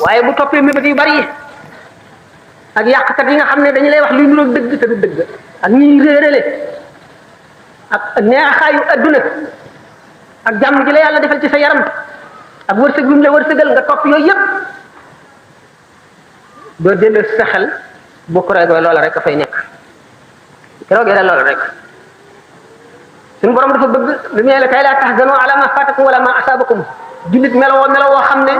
waaye bu toppee mébét yu bari yi ak yàqkat yi nga xam ne dañu lay wax luy niroog dëgg te du dëgg ak ñuy réerale ak neexaayu adduna ak jàmm ji la yàlla defal ci sa yaram ak wërsëg bi mu la wërsëgal nga topp yooyu yëpp doo delloo sa xel boo ko roogee loola rek a fay nekk roogee la loola rek suñu borom dafa bëgg lu mu ne kay laa tahzanu ala ma fatakum wala ma asabakum jullit melowoo xam ne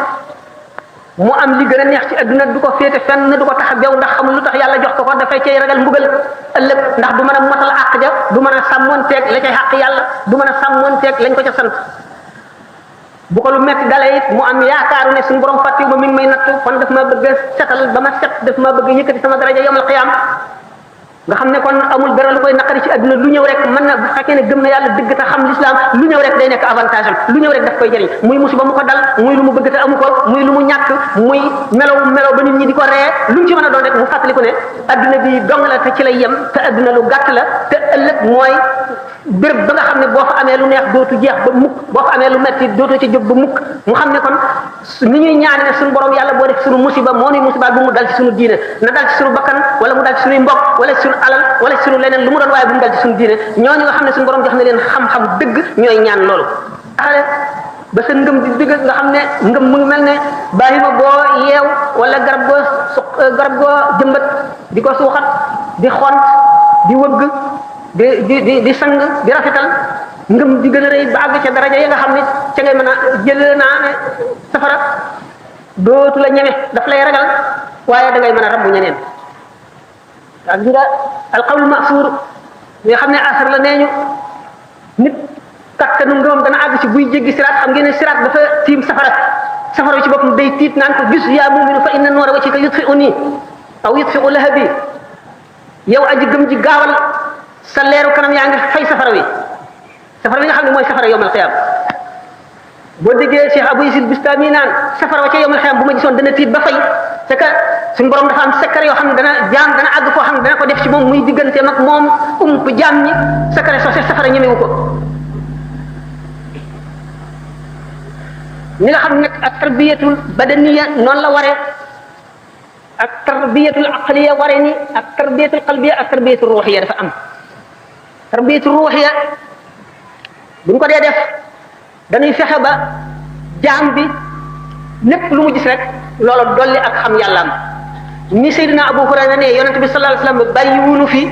mu am li gën a neex ci adduna du ko féete fenn du ko tax a bew ndax xamul lu tax yàlla jox ko dafay cay ragal mbugal ëllëg ndax du mën a motal àq ja du mën a sàmmoonteeg la cay xàq yàlla du mën a sàmmoonteeg lañ ko ca sant bu ko lu metti dalee it mu am yaakaaru ne suñu borom fàttiwu ma mi ngi may nattu kon daf ma bëgg a setal ba ma set daf ma bëgg a yëkkati sama daraja yawmal qiyaam nga xam ne kon amul dara lu koy naqari ci adduna lu ñëw rek mën na bu fekkee ne gëm na yàlla dëgg te xam l'islam lu ñëw rek day nekk avantage am lu ñëw rek daf koy jëriñ muy musiba mu ko dal muy lu mu bëgg te amu ko muy lu mu ñàkk muy melaw ba nit ñi di ko ree lu mu ci mën a doon rek mu fàttaliku ne adduna bi dong la te ci lay yem te adduna lu gàtt la te ëllëg mooy béréb ba nga xam ne boo fa amee lu neex dootu jeex ba mukk boo fa amee lu metti dootu ci jóg ba mukk mu xam ne kon ni ñuy ñaane ne suñu borom yàlla boo def suñu musiba moo nuy musibaal bu mu dal ci suñu diine na dal ci suñu bakkan wala mu dal ci suñuy mbokk wala ci suñu alal wala ci suñu leneen lu mu doon waaye bu mu dal ci suñu diine ñooñu nga xam ne suñu borom jox na leen xam-xam dëgg ñooy ñaan loolu xale ba sa ngëm di dëgg nga xam ne ngëm mu ngi mel ne bàyyima boo yeew wala garab goo jëmbat di ko suuxat di xont di wëgg di sang di rafetal ngëm di gën a rëy ba àgg ca daraja yi nga xam ne ca ngay mën a jël naa ne safara dootu la ñeme daf lay ragal waaye da ngay mën a rabbu ñeneen ak nga alqawlu masuur nga xam ne asar la nee ñu nit kattanu ngëmam dana àgg ci buy jéggi siraat xam ngeen ne siraat dafa tiim safara ci boppam day tiit naan ko gis yaa muminu fa inna noora wajhika yutfi'uni aw yutfi'u lahabi yow aji gëm ji gaawal sa leeru kanam yaa ngi fay safara wi nga xam ne mooy safara yawmal qiyaam boo déggee Cheikh Abou Yazid Bistami naan safara wa ca yawmal qiyaam bu ma gisoon dana tiit ba fay c'est que suñu borom dafa am secret yoo xam ne dana àgg foo xam ne dana ko def ci moom muy digganteem ak moom ump jaam ñi secret soo safara ñemewu ko ni nga xam ne ak tarbiyatul badaniya noonu la waree ak tarbiyatul aqliya waree ni ak tarbiyatul qalbiya ak tarbiyatul ruhiya dafa am tarbiyatu ruuxiya buñ ko dee def dañuy fexe ba jaam bi lépp lu mu gis rek loola dolli ak xam yàllaam ni Seydina Abu Hurayra ne yonente bi sallallahu alayhi wasallam bàyyi wunu fi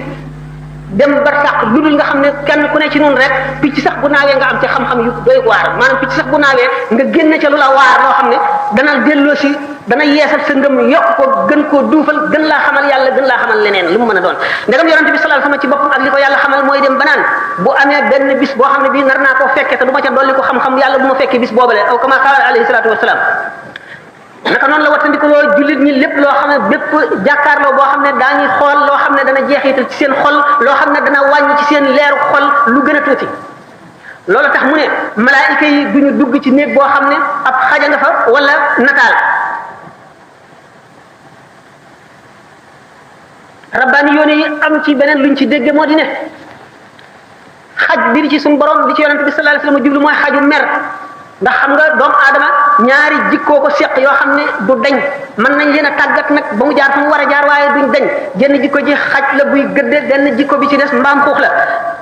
dem barsàq lu dul nga xam ne kenn ku ne ci noonu rek picc sax bu naawee nga am ci xam-xam yu doy waar maanaam picc sax bu naawee nga génn ca lu la waar loo xam ne dana delloo si dana yeesal sa ngëm yokk ko gën koo duufal gën laa xamal yàlla gën laa xamal leneen lu mu mën a doon ndegam yonente bi sallallahu alayhi wasallam ci boppam ak li ko yàlla xamal mooy dem banaan bu amee benn bis boo xam ne bii nar naa koo fekke te du ma ca dolli ko xam-xam yàlla bu ma fekkee bis boobale aw kama qaala alayhi salaatu wasalaam naka noonu la wattandiko loo jullit ñi lépp loo xam ne bépp jàkkaarloo boo xam ne daañuy xool loo xam ne dana jeexital ci seen xol loo xam ne dana wàññi ci seen leeru xol lu gën a tuuti loolu tax mu ne malaayika yi duñu dugg ci néeg boo xam ne ab xaja nga fa wala nataal rabbaani yoone yi am ci beneen luñ ci dégge moo di ne xaj bi di ci suñu borom di ci yonente bi sallallahu alayhi wasallam jublu mooy xaju mer ndax xam nga doomu aadama ñaari jikkoo ko seq yoo xam ne du dañ mën nañ leen a tàggat nag ba mu jaar fa mu war a jaar waaye duñ dañ jenn jikko ji xaj la buy gëdde benn jikko bi ci des mbaam xuux la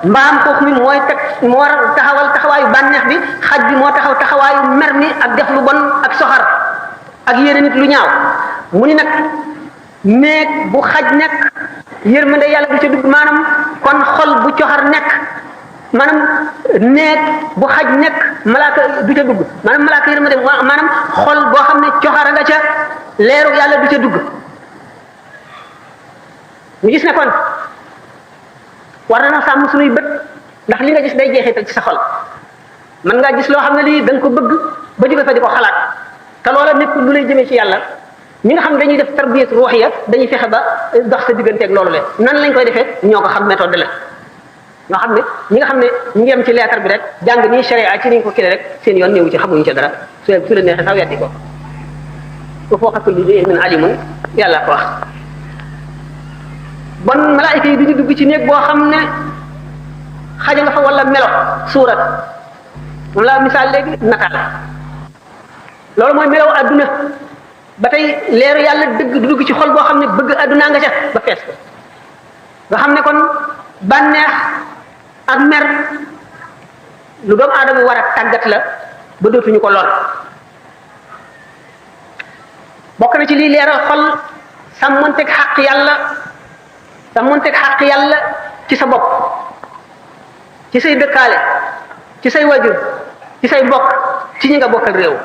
mbaam xuux mi mooy teg moo war a taxawal taxawaayu bànneex bi xaj bi moo taxaw taxawaayu mer mi ak def lu bon ak soxar ak yéene nit lu ñaaw mu ni nag néeg bu xaj nekk yërmande yàlla du ca dugg maanaam kon xol bu coxar nekk maanaam néeg bu xaj nekk malaaka du ca dugg maanaam malaaka yërmande maanaam xol boo xam ne coxara nga ca leeru yàlla du ca dugg ñu gis ne kon war na sàmm suñuy bët ndax li nga gis day jeexital ci sa xol mën ngaa gis loo xam ne lii da nga ko bëgg ba jóge fa di ko xalaat te loola nekk lu lay jëmee ci yàlla ñi nga xam ne dañuy def tarbiyat ruuxiya dañuy fexe ba dox sa digganteeg loolu le nan lañ koy defee ñoo ko xam méthode la ñoo xam ne ñi nga xam ne ñu ngi yem ci leetar bi rek jàng nii sharia ci niñ ko kile rek seen yoon ñëwu ci xamuñu ci dara su la neexee sax weddi ko ko foo xatul li min alimun yàlla ko wax bon malaayika yi duñu dugg ci néeg boo xam ne xaja nga fa wala melo suurat moom laa misaal léegi nataal loolu mooy melaw adduna ba tey leeru yàlla dëgg du dugg ci xol boo xam ne bëgg addunaa nga ca ba fees ko nga xam ne kon bànneex ak mer lu doomu aadama war a tàggat la ba dootuñu ko lor bokk na ci lii leeral xol sàmmonteeg xaq yàlla ci sa bopp ci say dëkkaale ci say wajur ci say bokk ci ñi nga bokkal réew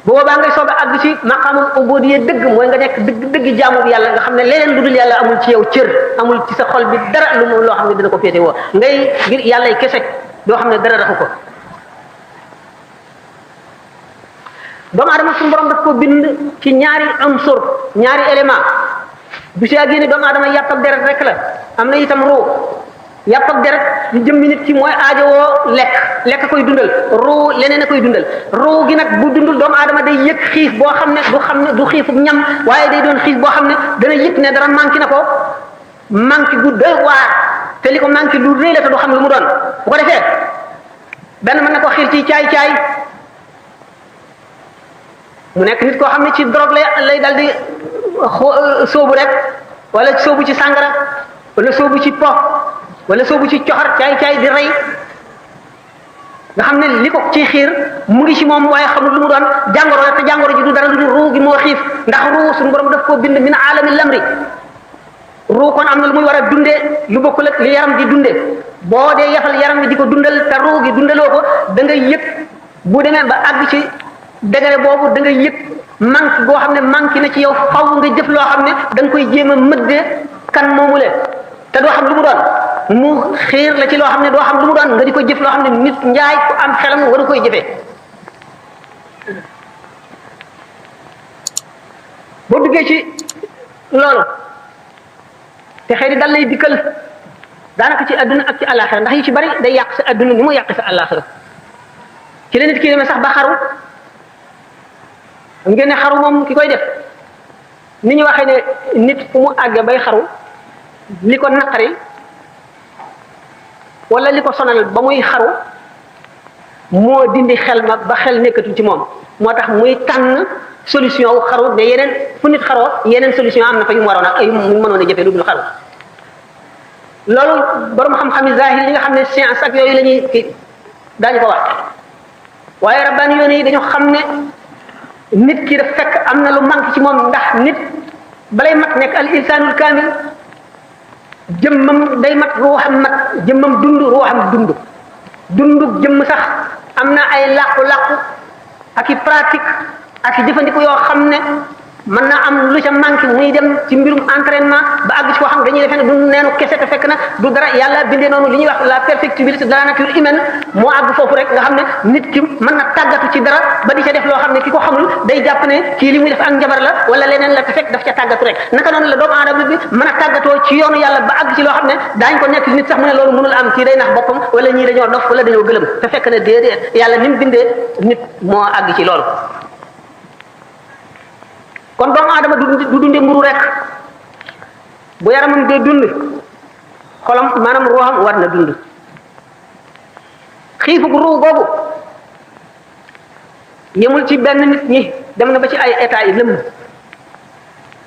boobaa ngay soog a àgg ci maqaamul ubudiyya dëgg mooy nga nekk dëgg jaamu yàlla nga xam ne leneen lu dul yàlla amul ci yow cër amul ci sa xol bi dara lu mu loo xam ne dina ko féete woo ngay ngir yàllay kese doo xam ne dara raxu ko doomu aadama suñu borom daf ko bind ci ñaari unsur ñaari élément bu si àggee ni doomu aadama yàpp ak deret rek la am na itam ruu yàpp ak deret yu jëmmi nit ki mooy aajowoo lekk koy dundal ruu leneen a koy dundal ruu gi nag bu dundul doomu aadama day yëg xiif boo xam ne du xiifub ñam waaye day doon xiif boo xam ne dana yëg ne dara manqué na ko manqué gu doy waar te li ko manqué lu rëy la te du xam lu mu doon bu ko defee benn mën na ko xiir ci caay-caay mu nekk nit koo xam ne ci drogue lay dal di sóobu rek wala sóobu ci sàngara wala sóobu ci po wala soobu ci coxar caay di rey nga xam ne li ko ci xiir mu ngi ci moom waaye xamul lu mu doon jàngoro la te jàngoro ji du dara lu dul ruu gi moo xiif ndax ruu suñu borom daf koo bind min aalami lamri ruu kon am na lu muy war a dundee lu bokkul ak li yaram di dundee boo dee yafal yaram bi di ko dundal te ruu gi dundaloo ko da ngay yëg bu demee ba àgg ci degré boobu da ngay yëg manque boo xam ne manque na ci yow faw nga jëf loo xam ne da nga koy jéem a mëddee kan moomu leen te doo xam lu mu doon mu xiir la ci loo xam ne doo xam lu mu doon nga di ko jëf loo xam ne nit njaay ku am xelam waru koy jëfee boo duggee ci loolu te xëy di dal lay dikkal daanaka ci adduna ak ci àllaaxira ndax yu ci bari day yàq sa adduna ni mu yàq sa àllaaxira ci la nit ki demee sax ba xaru xam ngeen ne xaru moom ki koy def ni ñu waxee ne nit fu mu àgge bay xaru li ko naqari wala li ko sonal ba muy xaru moo dindi xel ma ba xel nekkatul ci moom moo tax muy tànn solution wu xaru ne yeneen fu nit xaroo yeneen solution am na fa yu mu waroon ak yu mu mënoon a jëfee lu dul xaru loolu borom xam-xami zahir li nga xam ne science ak yooyu la ñuy kii daañu ko wax waaye rabbaani yoon yi dañu xam ne nit ki daf fekk am na lu manque ci moom ndax nit balay mat nekk al insanul kaamil jëmmam day mat ruuxam mat jëmmam dund ruuxam dund jëmm sax am na ay làqu-làqu ak i pratique ak i jëfandiku yoo xam ne mën naa am lu ca manqué muy dem ci mbirum entraînement ba àgg ci koo xam dañuy defee ne du neenu kese te fekk na du dara yàlla bindee noonu li ñuy wax la perfectibilité de la nature humaine moo àgg foofu rek nga xam ne nit ki mën na tàggatu ci dara ba di ca def loo xam ne ki ko xamul day jàpp ne kii li muy def ak njabar la wala leneen la te fekk daf ca tàggatu rek naka noonu la doomu aadama bi mën a tàggatoo ci yoonu yàlla ba àgg ci loo xam ne daañ ko nekk nit sax mu ne loolu mënul am kii day nax boppam wala ñii dañoo dof wala dañoo gëlëm te fekk ne déedéet yàlla ni mu bindee nit moo àgg ci loolu kon doomu aadama du dunde mburu rek bu yaramam dee dund xolam maanaam ruuxam war na dund xiifug ruu boobu yemul ci benn nit ñi dem na ba ci ay état yi lëmm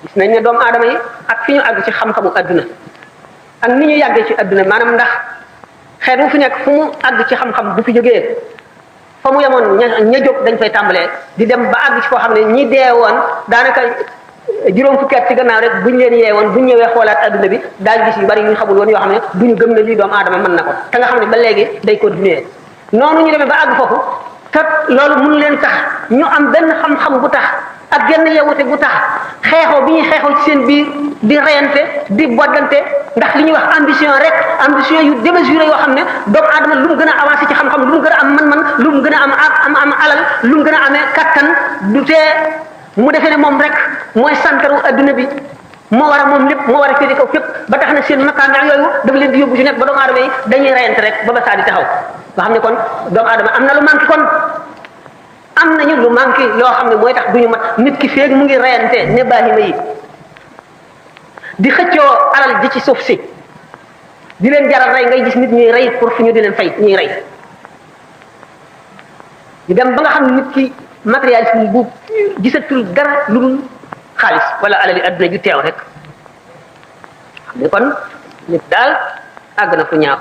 gis nañ ne doomu aadama yi ak fi ñu àgg ci xam-xamu adduna ak ni ñu yàggee ci adduna maanaam ndax xeet wu fi nekk fu mu àgg ci xam-xam bu fi jógee fa mu yemoon ña jóg dañ fay tàmbalee di dem ba àgg ci koo xam ne ñi dee woon daanaka juróom fukki at ci gannaaw rek buñ leen yee woon buñ ñëwee xoolaat adduna bi daañu gis yu bari yu ñu xamul woon yoo xam ne duñu gëm ne lii doomu aadama mën na ko te nga xam ne ba léegi day continuer noonu ñu demee ba àgg foofu te loolu mënu leen tax ñu am benn xam-xam bu tax ak genn yewute bu tax xeexoo bi ñuy xeexoo ci seen biir di reyante di boddante ndax li ñuy wax ambition rek ambition yu démesuré yoo xam ne doomu aadama lu mu gën a avancé ci xam-xam lu mu gën a am man-man lu mu gën a am alal lu mu gën a amee kattan du tee mu defee ne moom rek mooy santaru adduna bi moo war a moom lépp moo war a féete kaw fépp ba tax na seen makaana yooyu dafa leen di yóbbu ci nekk ba doomu aadama yi dañuy reyante rek ba ba saa di taxaw nga xam ne kon doomu aadama am na lu manqué kon am nañu lu manqué loo xam ne mooy tax duñu mat nit ki feeg mu ngi reyante ne baahima yi di xëccoo alal ji ci suuf si di leen jaral rey ngay gis nit ñuy rey pour fu ñu di leen fay ñuy rey ñu dem ba nga xam ne nit ki matérialisme bu gisatul dara lu dul xaalis wala alali adduna ju teew rek xam ne kon nit daal àgg na fu ñaaw